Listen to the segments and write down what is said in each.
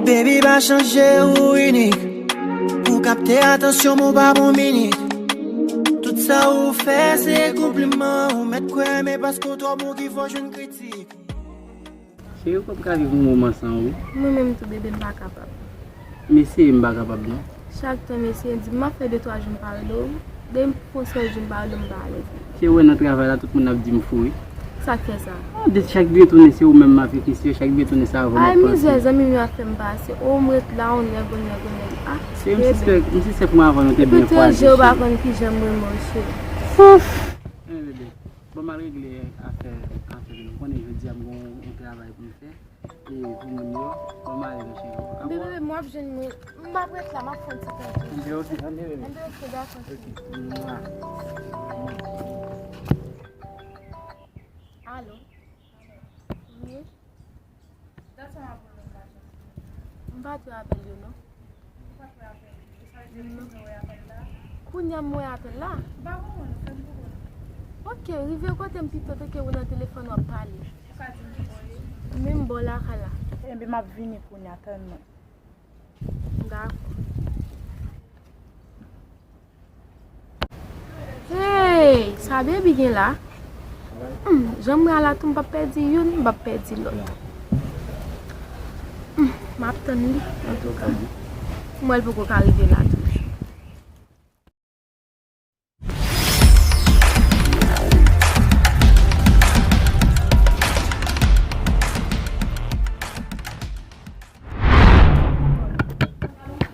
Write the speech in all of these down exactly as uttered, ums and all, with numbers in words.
Baby, pa chanje, ou inik. Ou kapte atansyon m, ou pa bon minik. Tout sa ou fè se konpliman. Ou mèt kwè, men paske w twò bon ki fè w jwenn kritik. Cheri, ou p ap ka viv yon moman san ou. Mwen menm tou, bebe, m pa kapab. M eseye, m pa kapab non. Chak tan m eseye, di m ap fè de twa jou m pa rele w. Depi m fè yon sèl jou m pa rele w, m pa alèz. Se wè nan travay la, tout moun ap di m fou wi. Sa k fè sa? Ah, de chak byen tounen se ou menm m ap ekri sou yo, chak byen tounen se avè w m ap panse. Ay, mizè zanmi m yo ap fè m pase. O, m ret la, on nèg, on nèg, on nèg. Ah, se m sispèk, m sispèk mwen avè w nou te byen kwaze, cheri. Epi tou je w pa konn kijan m renmen w, cheri. Ouf! Ebyen, bebe, bon, m al regle afè, afè nou. Konnen jodi a m gen yon, yon travay pou m fè. E pou moun yo, bon, m ale, cheri. Bebe, bebe, m ap jwenn mwen. M ap ret la, m ap fè yon ti tan. Ebyen, oke, tande, bebe. Ebyen, oke, dakò, cheri. Mwa. Alo. Wi. M pa t wè apèl yo non. Non. Kounye a m wè apèl la. Ok, rive kote m pito, teke ou nan telefòn w ap pale. Men m bò lakay la. Enben, m ap vini kounye a, tann mwen. Dakò. Hey, sa baby gen la? Hmm, jan m wè a la tou, m p ap pèdi youn, m p ap pèdi lòt. Hmm, m ap tann li, antouka. M wè l poko ka rive la toujou.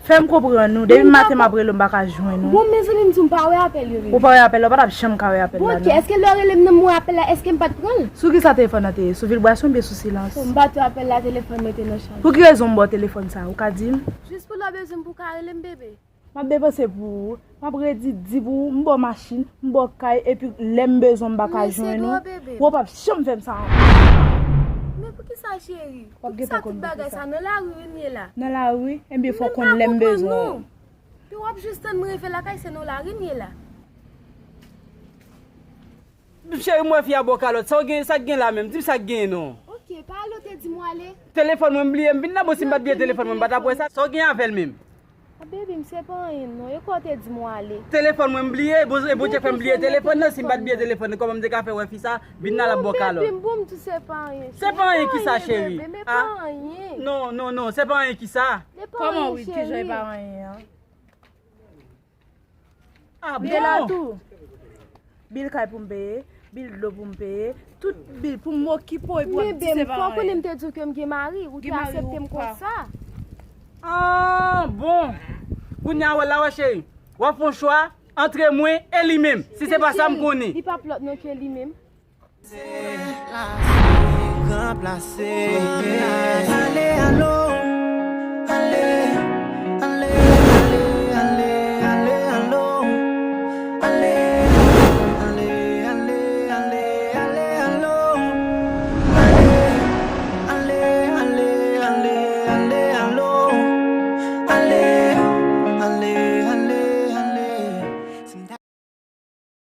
Fè m konprann ou. Depi maten m ap rele w, m pa ka jwenn ou. Bon, mezanmi, m di w m pa wè apèl yo, bebe. Ou pa wè apèl la, ou pa t ap janm ka wè apèl la, non. Bon, ok, èske lè w rele m nan, m wè apèl la, èske m pa t pran l? Sou ki sa telefòn nan te ye? Sou vibration oubyen sou silans? Bon, m pa t wè apèl la, telefòn mwen te nan chaj. Pou ki rezon m ba w telefòn sa? Ou ka di m? Jis pou lè w bezwen m pou w ka rele m, bebe. M ap depanse pou ou. M ap redi di pou ou, m ba w machin, m ba w kay, epi lè m bezwen w, m pa ka jwenn ou. Mèsi gwo, bebe. Ou p ap janm fè m sa ankò. Men poukisa, cheri? W ap gentan konn poukisa. Poukisa tout bagay sa? Nan lari wi m ye la. Nan lari? Ebyen, fò w konn lè m bezwen w. Pi w ap jis tann m rive lakay, se nan lari m ye la. Cheri, m wè fi a ba w kalòt. Sa w gen, sa k gen la menm? Di m sa k gen non. Ok, pa ale, w te di m w ale. Telefòn mwen m bliye, m vin la, bon, si m pa t bliye telefòn mwen, m pa t ap wè sa. Sa w gen avè l menm? A, baby, m se pa anyen non. E kwa w te di m w ale? Telefòn mwen m bliye, bon, e Bondye fè m bliye telefòn nan, si m pa t bliye telefòn nan, kòman m te ka fè wè fi sa, vin la l ap ba w kalòt. Bon, baby, m, bon, m di se pa anyen. Se pa anyen kisa, cheri? Bebe, men pa anyen. Non, non, non, se pa anyen kisa? Kòman wi, kijan e pa anyen an? Ah, bon? Bil kay pou m peye, bil dlo pou m peye, tout bil pou m okipe w epi w ap di se pa anyen. Men bebe, fò w konnen m te di w ke m gen mari, ou te aksepte m konsa. Ah, bon. Kounye a wè la wè cheri. W ap fè yon chwa antre mwen e li menm. Si se pa sa m konnen. Li p ap lòt non ke li menm. Ranplase, ranplase. Ale, alo.